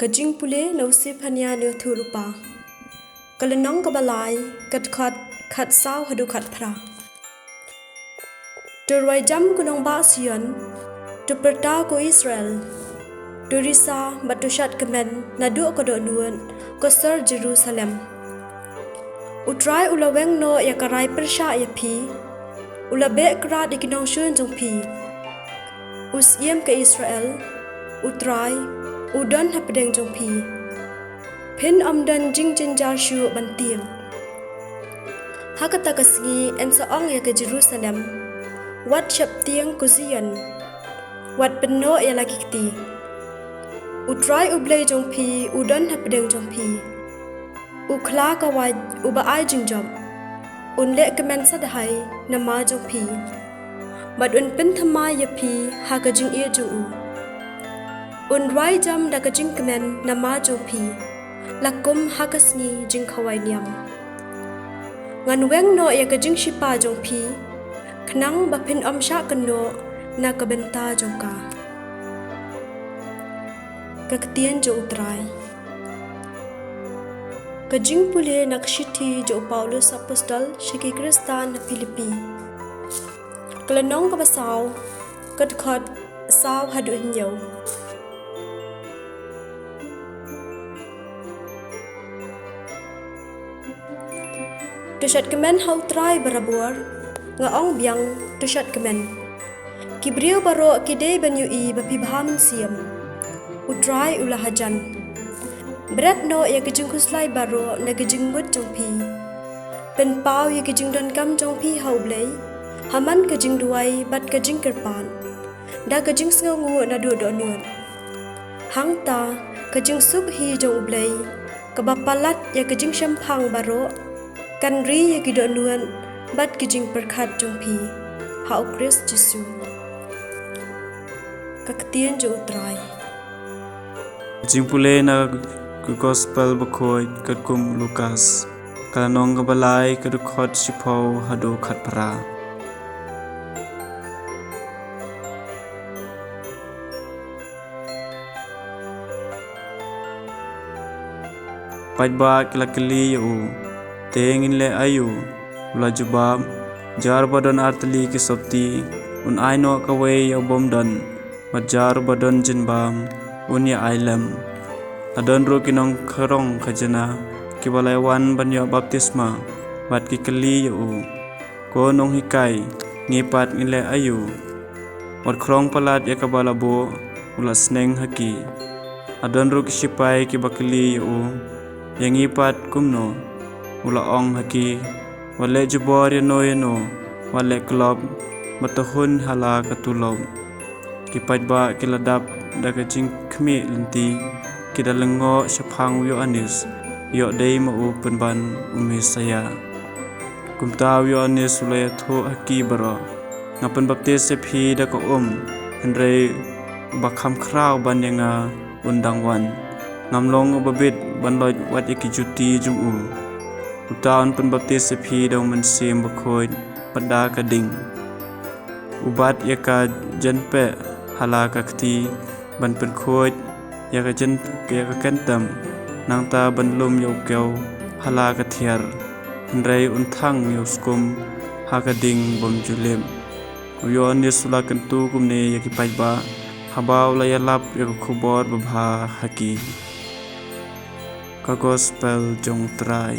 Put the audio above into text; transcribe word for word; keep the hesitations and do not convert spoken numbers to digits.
Ka jingpule na u Sephania ne u Thuh Lypa. Ka lynnong kaba lai, ka dkhot khatsaw haduh khatphra. To rwai jam ko nongbah Sion, to pyrta ko Israel. To risa bad to shad kmen naduh ka dohnud, ko sor Jerusalem. U Trai u la weng noh ïa ka rai pyrshah ïa phi, u la beh krad ïa ki nongshun jong phi. U Syiem ka Israel, u Trai, u don hapdeng jong phi. Phin ym don jingjynjar shuh ban tieng. Ha kata ka sngi yn sa ong ïa ka Jerusalem, wat sheptieng ko Sion, wat pynnoh ïa la ki kti. U Trai U Blei jong phi u don hapdeng jong phi. U khla ka wait uba ai jingjop. Un leh kmen sadhai namar jong phi, bad un pynthymmai ïa phi ha ka jingïeit jong u. Un rwai jam da ka jingkmen namar jong phi, la kum ha ka sngi jingkhawai niam. Ngan weng noh ïa ka jingshipa jong phi, khnang ba phin ym shah kynnoh na ka bynta jong ka. Ka ktien jong U Trai. Ka jingpule na ka shithi jong u Paulus Apostol sha ki Khristan na Philippi. Ka lynnong kaba saw, ka dkhot saw haduh hynñiew. To shad kmen ha U Trai barabor, nga ong biang, to shad kmen. Ki briew baroh ki dei ban ïohi ba phi bha mynsiem. U Trai u la hajan. Bret noh ïa ki jingkhuslai baroh na ki jingmut jong phi. Pynpaw ïa ki jingdonkam jong phi ha U Blei, ha man ka jingduwai bad ka jingkyrpad, da ka jingsngewnguh naduh dohnud. Hangta, ka jingsuk hi jong U Blei, kaba palat ïa ka jingshemphang baroh, kan ri ïa ki dohnud bad ki jingpyrkhat jong phi ha U Khrist Jisu. Ka ktien jong U Trai. Jingpule na ka Gospel Bakhuid katkum u Lukas. Ka lynnong kaba lai, ka dkhot shiphew haduh khatphra. Paidbah ki la kylli ïa u, te ngin leh aïu? U la jubab, jar ba don artylli ki sopti, un ai noh kawei ïa u bym don, bad jar ba don jingbam, un ïa ai lem. La don ruh ki nongkhrong khajna kiba la wan ban ïoh baptisma, bad ki kylli ïa u, ko nonghikai, ngi pat ngin leh aïu? Wat khrong palat ïa kaba la buh, u la sneng ha ki. La don ruh ki sipai kiba kylli ïa u, ïa ngi pat kumno? U la ong ha ki, wat leh jubor ïano ïano, wat leh klop, bad to hun ha la ka tulop. Ki paidbah ki la dap da ka jingkhmih lynti, ki da lyngngoh shaphang u Ïoannis, ïoh dei ma u pynban u Messaïa. Kumta u Ïoannis u la ïathuh ha ki baroh, nga pynbaptis ïa phi da ka um, hynrei uba kham khraw ban ïa nga un dang wan. Ngam long uba bit ban loit wat ïa ki juti jong u. Uta un pynbaptis ïa phi da u Mynsiem Bakhuid bad da ka ding. U bat ïa ka jynpeh ha la ka kti ban pynkhuid ïa ka jyn, ïa ka kyntem, nangta ban lum ïa u kew ha la ka thiar. Hynrei un thang ïa u skum ha ka ding bym ju lip. U Ïoannis u la kyntu kumne ïa ki paidbah haba u la ïalap ïa ka khubor babha ha ki. Ka Gospel jong U Trai.